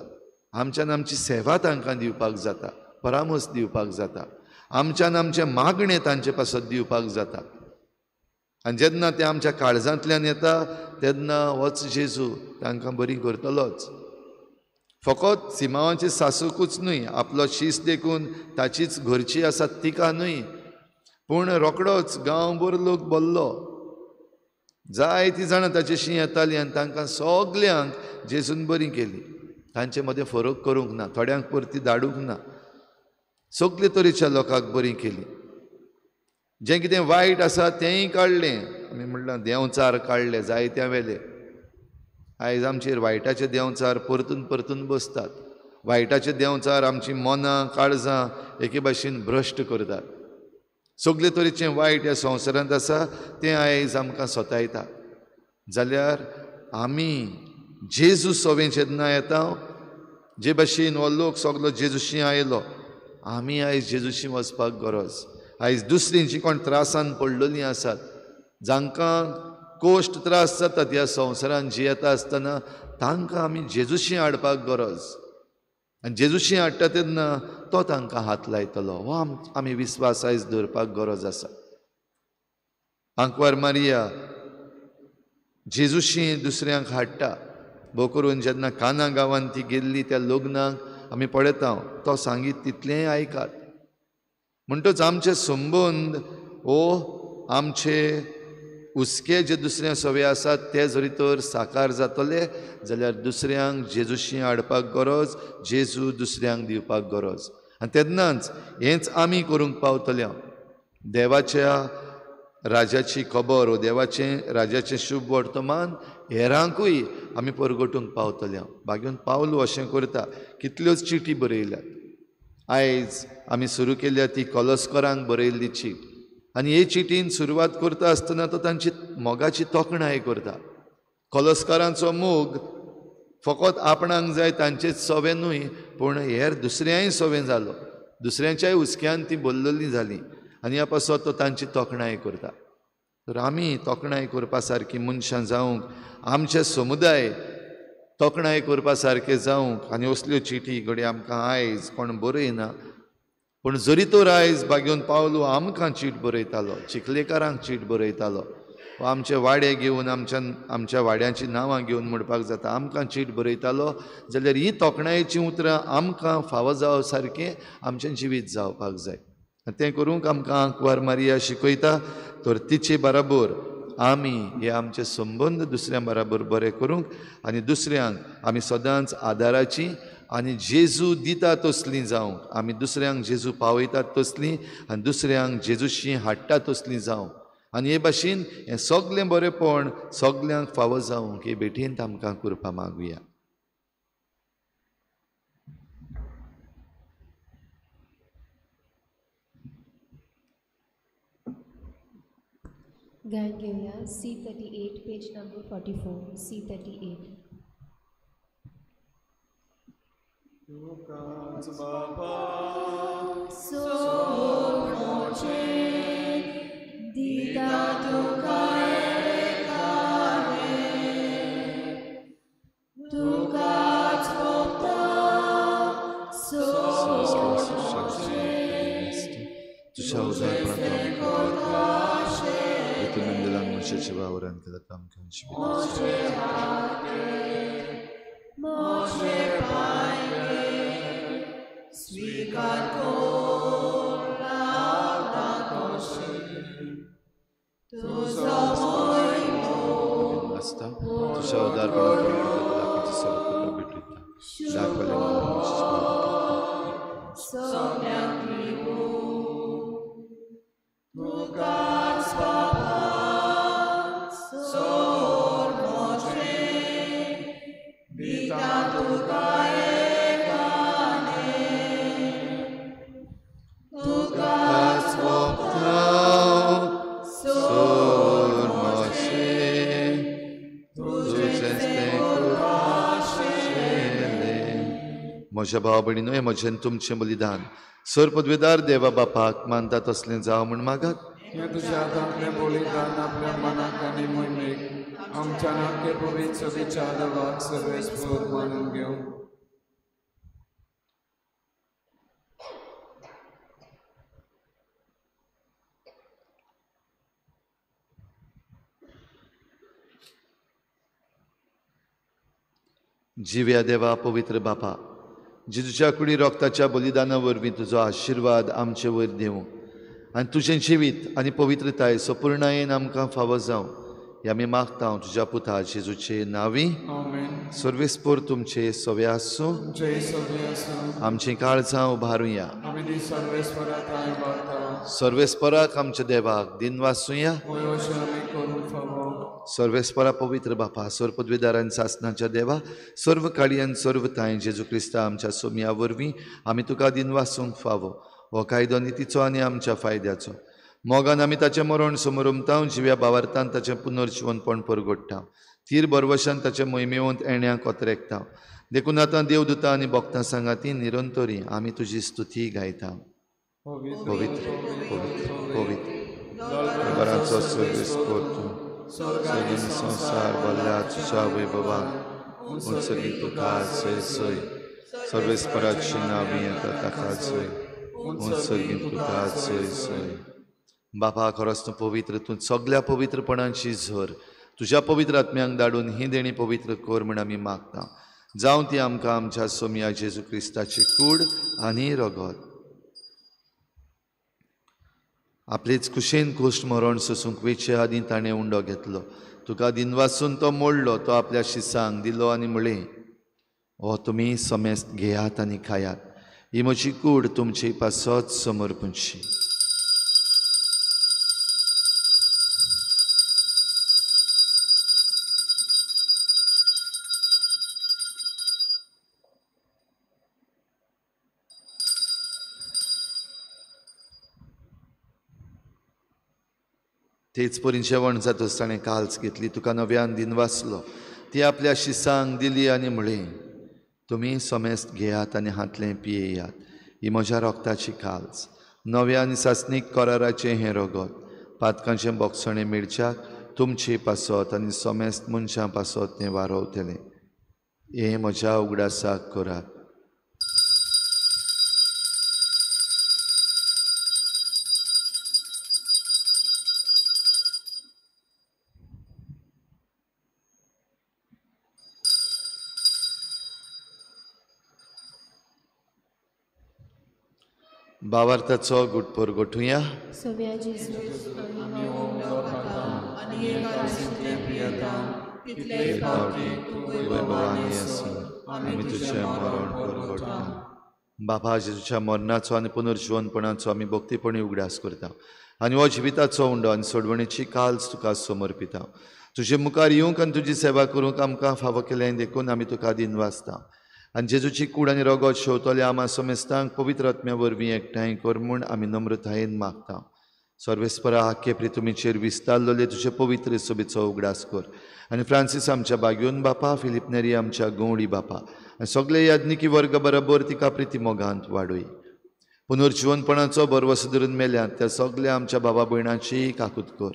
आमच्यान आमची सेवा तांकां दिवपाक जाता, परामर्श दिवपाक जाता, आमच्यान आमचें मागणें तांचे पासत दिवपाक जाता. आनी जेन्ना तें आमच्या काळजांतल्यान येता तेन्ना होच जेजू तांकां बरी करतलोच. फकत सिमांवाचे सासूकूच न्हय, आपलो शीस देखून ताचीच घरची आसा तिका न्हय, पूण रोखडोच गांवभर लोक भरलो. जायतीं जाणां ताचेशी येतालीं आनी तांकां सगल्यांक जेजून बरी केली. तांचे मदें फरक करूंक ना, थोड्यांक परती धाडूंक ना, सगले तरेच्या लोकांक बरी केली. जें कितें वायट आसा तेंय काडलें. आमी म्हणलां देंवचार काडले जायत्या वेले. आयज आमचेर वायटाचे देंवचार परतून परतून बसतात. वायटाचे देंवचार आमची मनां काळजां एके भाशेन भ्रश्ट करतात. सगले तरेचें वायट ह्या संवसारांत आसा तें आयज आमकां सतायता. जाल्यार आमी जेजू सवें जेन्ना येता, जे भाशेन हो लोक सगलो जेजूशी आयलो, आमी आयज जेजूशी वचपाक गरज. आयज दुसरीं जीं कोण त्रासान पडलेलीं आसात, जांकां कोश्ट त्रास जातात ह्या संवसारान जियेता आसतना, तांकां आमी जेजूशी हाडपाक गरज. आनी जेजूशी हाडटा तेन्ना तो तांकां हात लायतलो हो आमी विस्वास आयज दवरपाक गरज आसा. आंकवार मारिया जेजूशी दुसऱ्यांक हाडटा. भोव करून जेन्ना काना गांवांत ती गेल्ली त्या लग्नाक आमी पळयता तो सांगीत तितलेंय आयकात. म्हणटच आमचे संबंद हो आमचे हुस्के जे दुसऱ्या सवे आसात ते जरी तर साकार जातले जाल्यार दुसऱ्यांक जेजूशी हाडपाक गरज, जेजू दुसऱ्यांक दिवपाक गरज. आनी तेन्नाच हेंच आमी करूंक पावतले. देवाच्या राजाची खबर वो देवाचें राजाचें शुभ वर्तमान हेरांकूय आमी परगटूंक पावतले. बागेवन पावलो अशें करता, कितल्योच चिटी बरयल्यात. आयज आमी सुरू केल्या ती कलस्करांक बरयल्ली चीट. आनी हे चिटीन सुरवात करता आसतना तो तांची मोगाची तोखणाय करता. कलस्करांचो मोग फकत आपणाक जाय तांचेच सवे न्हय, पूण हेर दुसऱ्यांय सवे जालो, दुसऱ्यांच्याय हुस्क्यान ती बल्लली जाली आनी ह्या पासत तो तांची तोखणाय करता. तर आमी तोखणाय करपा सारकी मनशां जावंक, आमचे समुदाय तोखणाय करपा सारके जावंक आनी असल्यो चिटी घडये आमकां आयज कोण बरयना, पूण जरी तर आयज बागेवन पावलो आमकां चीट बरयतालो, चिखलेकारांक चीट बरयतालो, वा आमचे वाडे घेवन आमच्या वाड्यांची नांवां घेवन म्हणपाक जाता आमकां चीट बरयतालो जाल्यार ही तोखणायेचीं उतरां आमकां फावो जावं सारकें आमचें जिवीत जावपाक जाय. तें करूंक आमकां आंकवार मारिया शिकयता. तर तिचे बराबर आमी हे आमचे संबंद दुसऱ्यां बराबर बरे करूंक आनी दुसऱ्यांक आमी सदांच आदाराची आनी जेजू दिता तसलीं जावंक, आमी दुसऱ्यांक जेजू पावयतात तसलीं आनी दुसऱ्यांक जेजूशी हाडटा तसलीं जावंक आनी हे भाशेन हें सगलें बरेंपण सगल्यांक फावो जावंक हे भेटेंत आमकां कृपा मागुया. गायन घेवया C38 page number 44 C38. तुकाच बाबा सोडचे दिता तुका एकाने, तुकाच फक्त सोडचे तुझ्या उदारपणांत मंदिरान मनशाच्या वावरान केला आमकां आसता. तुझ्या उदारपणांत भेटयता दाखवले म्हज्या भाव भयणीनो, हें म्हजें तुमचें बलिदान सर पदवेदार देवा बापाक मानता तसलें जावं म्हूण मागात. हें तुज्या हातांतलें बलिदान आपल्या मनाक आनी मोहिमेक आमच्या नाके पवित्र सगळीच्या देवाक सर्वेस्पर मानून घेवं. जिव्या देवा पवित्र बापा, जेजूच्या कुडी रोगताच्या बलिदाना वरवीं तुजो आशिर्वाद आमचे वयर दिवं आनी तुजें जिवीत आनी पवित्रताय सपूर्णायेन आमकां फावो जावं हे आमी मागता तुज्या पुता जेजूचे नांवी. सर्वेस्पर तुमचे सवे आसूं. आमचीं काळजां उबारुया. सर्वेस्पराक आमच्या देवाक दिनवासुया. सर्वेस्परा पवित्र बापा, सर्व पदवीदार आनी सासनाच्या देवा, सर्व काळी आनी सर्व तांय जेजू क्रिस्ता आमच्या सोमया वरवीं आमी तुका दिनवासूंक फावो. हो कायदो नितीचो आनी आमच्या फायद्याचो. मोगान आमी ताचें मरण समरमता, जिव्या बावार्थान ताचें पुनर्जिवनपण परगोडटा, तीर बरवशान ताचें मोहिमेवंत एण्या कोतरेकता. देखून आतां देवदूता आनी भक्तां सांगाती निरंतरी आमी तुजी स्तुती गायता. पवित्र पवित्र पवित्र बराचो सर्वेस्पर तूं, सगळी संवसार भरल्या तुज्या वैभवान, उंचगी तुका जय जय. सर्वेस्पराची नांवी येता ताका जय, उंचगी तुका जय जय. बापा, खरोच तूं पवित्र, तूं सगल्या पवित्रपणाची झर. तुज्या पवित्र आत्म्यांक धाडून ही देणी पवित्र कर म्हूण आमी मागता. जावं ती आमकां आमच्या सोमया जेजू क्रिस्ताची कूड आनी रगत. आपलेच कुशेन कोश्ट मरण सोसूंक वेचे आदीं ताणें उंडो घेतलो. तुका दिनवासून तो मोडलो, तो आपल्या शिसांक दिलो आनी म्हळें, हो तुमी समेस्त घेयात आनी खायात, ही म्हजी कूड तुमचे पासत समर्पणची. तेच परी जेवण जातच ताणें काल्स घेतली, तुका नव्यान दिनवासलो, ती आपल्या शिसांक दिली आनी म्हळें, तुमी समेस्त घेयात आनी हांतलें पियेयात, ही म्हज्या रोगताची काल्स, नव्या आनी सासणीक कराराचें हें रगत, पातकांचें बोगसणें मेळच्याक तुमचे पासत आनी समेस्त मनशां पासत तें वारोवतलें. हें म्हज्या उगडासाक करात. बावार्थाचो गुटपोर गोठुया. आमी तुझें मरण परगटता. बाबा, जेजूच्या मरणाचो आनी पुनर्जिवनपणाचो आमी भक्तीपणी उगडास करता आनी हो जिविताचो उंडो आनी सोडवणेची काल्स तुका समर्पिता. तुजे मुखार येवंक आनी तुजी सेवा करूंक आमकां फावो केलें देखून आमी तुका दिनवासता. आनी जेजूची कूड आनी रगत शेवतले आमा समेस्तांक पवित्र आत्म्या वरवीं एकठांय कर म्हूण आमी नम्रतायेन मागता. सर्वेस्परा आख्खे तुमीचेर विस्तारलेले तुजे पवित्र सभेचो उगडास कर आनी फ्रांसीस आमच्या बाग्योन बापा, फिलीप नेरी आमच्या गवळी बापा आनी सगळे याज्ञिकी वर्ग बरोबर तिका प्रिती मोगांत वाडय. पुनर्जिवनपणाचो भरवसो धरून मेल्यात त्या सगल्या आमच्या बाबा भयणाची काकूत कर.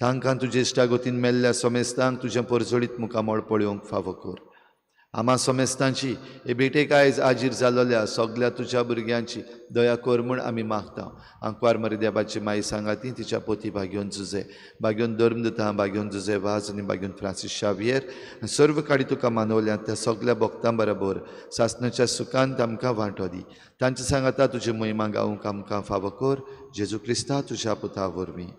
तांकां तुजे इश्टागतीन मेल्ल्या समेस्तांक तुजें परजळीत मुखामळ पळोवंक फावो कर. आमा समेस्तांची हे भेटेक आयज आजीर जालोल्या सगल्या तुज्या भुरग्यांची दया कर म्हूण आमी मागता. आंकवार मरे देवाची माई सांगाती तिच्या पोती भाग्योन जुजे, भाग्योन धर्मदूता, भाग्योन जुजे वाज आनी भाग्योन फ्रांसीस शावियर आनी सर्व काडी तुका मानवल्या त्या सगल्या भक्तां बरोबर सासणाच्या सुखांत आमकां वांटो दी. तांचे सांगाता तुजी महिमा गावंक आमकां फावो कर, जेजू क्रिस्ता तुज्या पुता वरवीं.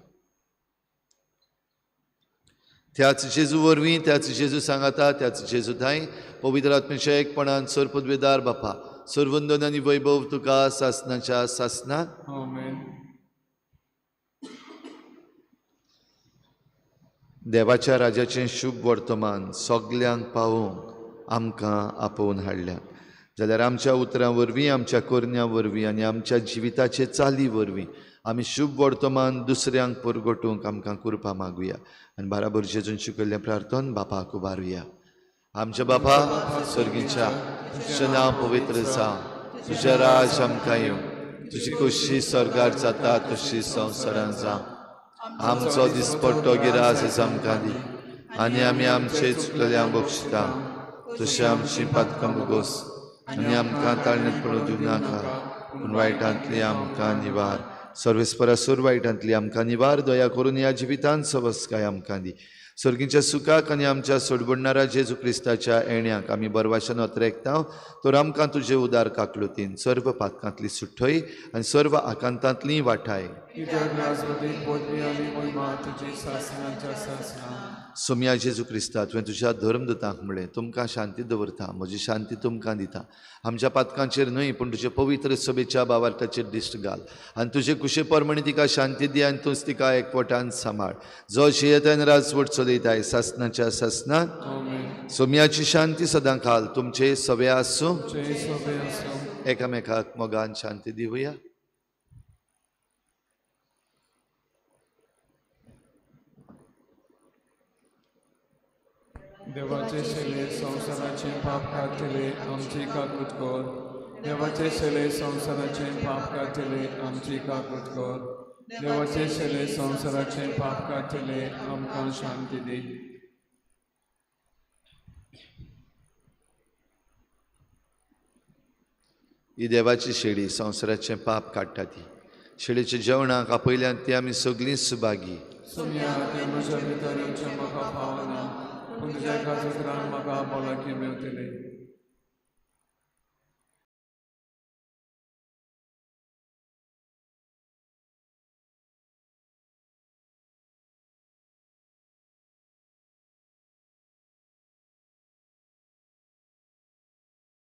त्याच जेजू वरवीं, त्याच जेजू सांगाता, त्याच जेजू थांय पवित्र आत्म्याच्या एकपणान सर्वपदवेदार बापा, सर्वंदन आनी वैभव तुका सासनाच्या सासनात. आमेन. देवाच्या राजाचें शुभ वर्तमान सगल्यांक पावोवंक आमकां आपोवन हाडल्यात जाल्यार आमच्या उतरां वरवीं, आमच्या करण्यां वरवीं आनी आमच्या जिविताचे चाली वरवीं आमी शुभ वर्तमान दुसऱ्यांक परगटूंक आमकां कृपा मागुया आनी बाराबर जेजून शिकयल्लें प्रार्थन बापाक उबारुया. आमच्या बापा स्वर्गीच्या, तुजें नांव पवित्र जावं, तुजें राज आमकां येवं, तुजी खोशी स्वर्गार जाता तशी संवसारांत जावं. आमचो दिसपट्टो गिरास आमकां दी आनी आमी आमचे चुकलेल्यांक बक्षिता तशें आमची पातकां भोगोस आनी आमकां ताळणेंत पडूंक दिवं नाका, पूण वायटांतली आमकां निवार. सर्वेस्परा सुर वायटांतली आमकां निवार. दया करून ह्या जिवितांत सवस्काय आमकां दी. सर्गीच्या सुखाक आनी आमच्या सोडबडणारा जेजू क्रिस्ताच्या येण्याक आमी बरवाशान अत्रेकता तर आमकां तुजे उदार काकलुतीन सर्व पातकांतली सुठय आनी सर्व आकांतांतली वाठाय. सोम्या जेजू क्रिस्ता, तुवें तुज्या धर्मदूतांक म्हळें, तुमकां शांती दवरता, म्हजी शांती तुमकां दिता. आमच्या पातकांचेर न्हय पूण तुजे पवित्र सभेच्या बावार्थाचेर दिश्ट घाल आनी तुजे कुशे प्रमाणे तिका शांती दी आनी तूंच तिका एकवटान सांबाळ, जो शियेतान राजवट चलयताय सासनाच्या सासनात. सोम्याची शांती सदां खाल तुमचे सवे आसूं. एकामेकाक मोगान शांती दिवया. देवाचे शेले संवसाराचे पाप काडटले आमची काकूत कर. देवाचे शेले संवसाराचे पाप काडटले आमची काकूत कर. देवाचे शेले संवसाराचे पाप काडटले आमकां शांती दी. ही देवाची शेळी संवसाराचें पाप काडटा ती शेळीच्या जेवणाक आपयल्यान ती आमी सगळीं सुभागी. सोम्या, तें म्हज्या भितर येवचें म्हाका फावना, पूण तुज्या एका उतरान म्हाका भलायकी मेळटली.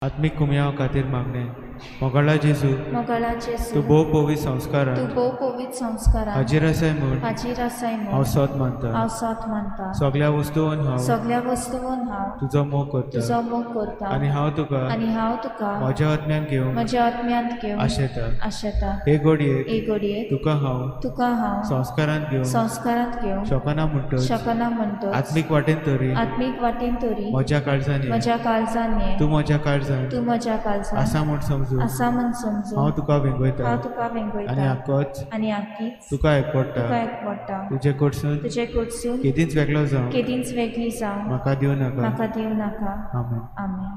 आत्मीक कुमयाव खातीर मागणें. मोगाळा जेजू, मोगाळा जेजू, तूं भोव पवित्र संस्कारान, तूं भोव पवित्र संस्कारान हाजीर आसाय म्हूण, हाजीर आसाय म्हूण हांव सोद मानता, हांव सोद मानता. सगळ्या वस्तून हांव, सगळ्या वस्तून हांव तुजो मोग करता, तुजो मोग करता. आनी हांव तुका, आनी हांव तुका म्हज्या आत्म्यान घेवंक, म्हज्या आत्म्यांत घेवंक आशेता, आशेता. हे घडयेक, हे घडयेक तुका हांव, तुका हांव संस्कारांत घेवंक, संस्कारांत घेवंक शकना म्हणटच, शकना म्हणटच आत्मीक वाटेन तरी, आत्मीक वाटेन तरी म्हज्या काळजान, म्हज्या काळजान ये, तूं म्हज्या काळजान, तूं म्हज्या काळजान आसा म्हूण समजून, आसा म्हूण समजून हांव तुका वेंगयता, हांव तुका वेंगयता. आनी आकोच, आनी आकीच तुका एकवडटा, तुका एकवडटा. तुजे कडसून, तुजे कडसून केदींच वेगळो जावं, केदींच वेगळी जावं म्हाका दिवं नाका, म्हाका दिवं नाका. आमेन. आमेन.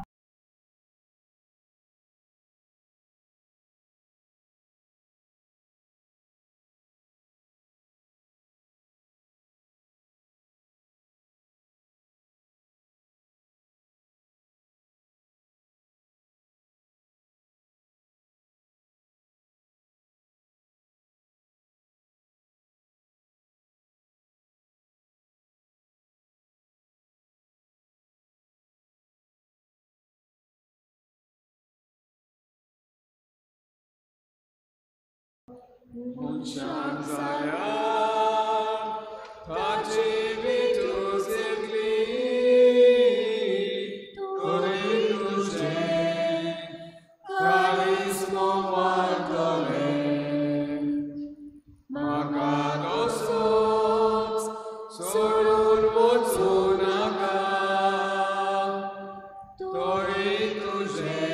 मनशान जाल्यार ताची विटू जिखली, तरी तुजें काळीज मोवाडटलें. म्हाका तसोच सोडून वचूं नाका, तरी तुजें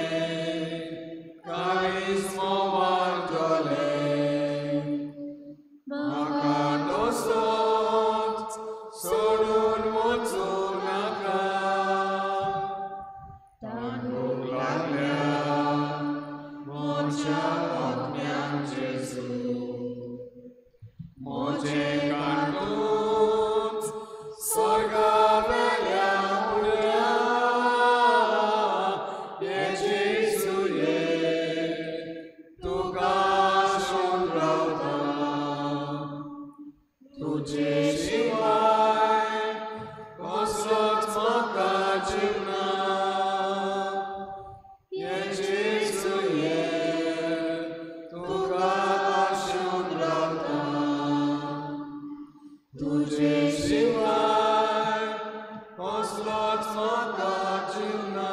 काळीज मोवाडटलें. म्हाका तसोच सोडून वचूं नाका. ताणूंक लागल्या म्हज्या आत्म्याक जेजू, म्हजें कांतूच स्वर्गा वेल्या उड्या. ये जेजू ये, तुका आशून रावता, तुजे शिवाय कसलोच म्हाका जीव ना. ये जेजू ये, तुका आशून रावता, तुजे शिवाय कसलोच म्हाका जीव ना.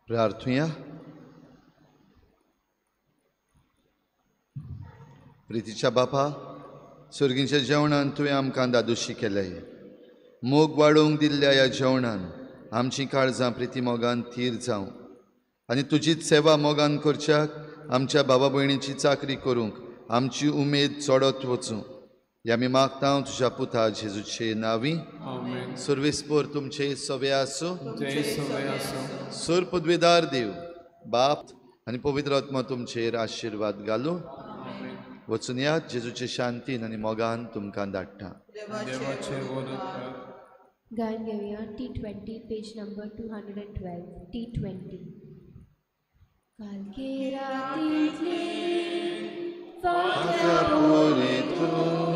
प्रार्थुया. प्रितीच्या बापा, सर्गींच्या जेवणान तुवें आमकां दादोशी केलें. मोग वाडोवंक दिल्ल्या ह्या जेवणान आमचीं काळजां प्रिती मोगान थीर जावं आनी तुजीच सेवा मोगान करच्याक आमच्या बाबा भयणीची चाकरी करूंक आमची उमेद चडत वचूं. ह्या आमी मागता तुज्या पुता जेजूचे नांवी. आमेन. सुर्वेस्पोर तुमचे सवे आसूं. तुमचेय सवे आसूं. सुर पदवेदार देव बाप आनी पवित्र आत्मा तुमचेर आशिर्वाद घालूं. वचून यात जेजूचे शांतीन आनी मोगान तुमकां धाडटा. देवाचें वरदान. गायन घेवया T20 page number 212. T20. कालके रातींतली फांत्या पुरी तूं